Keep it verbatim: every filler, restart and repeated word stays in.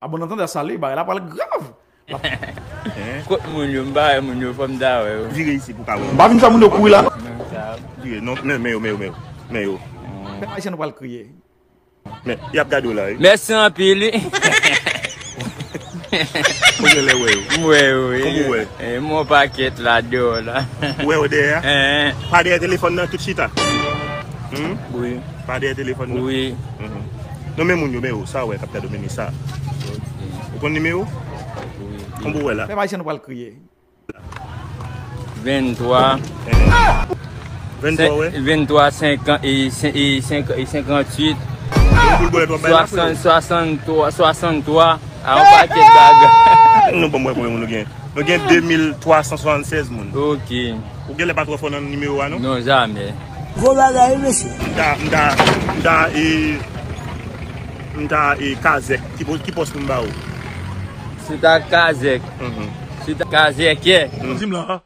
A bon antanda, sa li, bagay la pral grav. Kot moun yo? M pa wè moun yo, fò m ta wè yo. Vire isi pou ka wè. M pa vin fè moun yo kouri la. Vire, non, men, men yo, men yo, men yo. Men yo. Pèp Ayisyen nou pral kriye. Men, y ap gade w la, wi. Mèsi anpil, wi. Ou genlè wè yo. M wè yo, wi. Kòman w wè? E, m wè yon pakèt la deyò la. Ou wè yo dèyè a? Eh, Pa dèyè telefòn nan, tout chita. Hmm? wi, Pa dèyè telefòn nan. wi. Mhm. Non, men moun yo, men yo, sa w wè k ap gade w, men, men sa. Ou konn nimewo? Kòman w wè la? Pèp Ayisyen nou pral kriye. Venntwa. Venntwa, wè. Venntwa, senkant, e, sen- e, senk- e, senkanntuit. Boul bòlèt w ap bay la, frè. Swasann, swasanntwa, swasanntwa. A yon pakèt bagay. Nou ban m wè konbyen moun nou gen. Nou gen de mil twa san swasannsèz moun. Ok. Ou genlè pa twò fò nan nimewo a, non? Non, jamè. Gwo bagay, wi, mesye. M ta, m ta, m ta, e, m ta, e, Kazèk. Ki pò- ki pòs pou m ba ou? Se ta Kazèk. Mhm. Se ta Kazèk, yè. Di m la.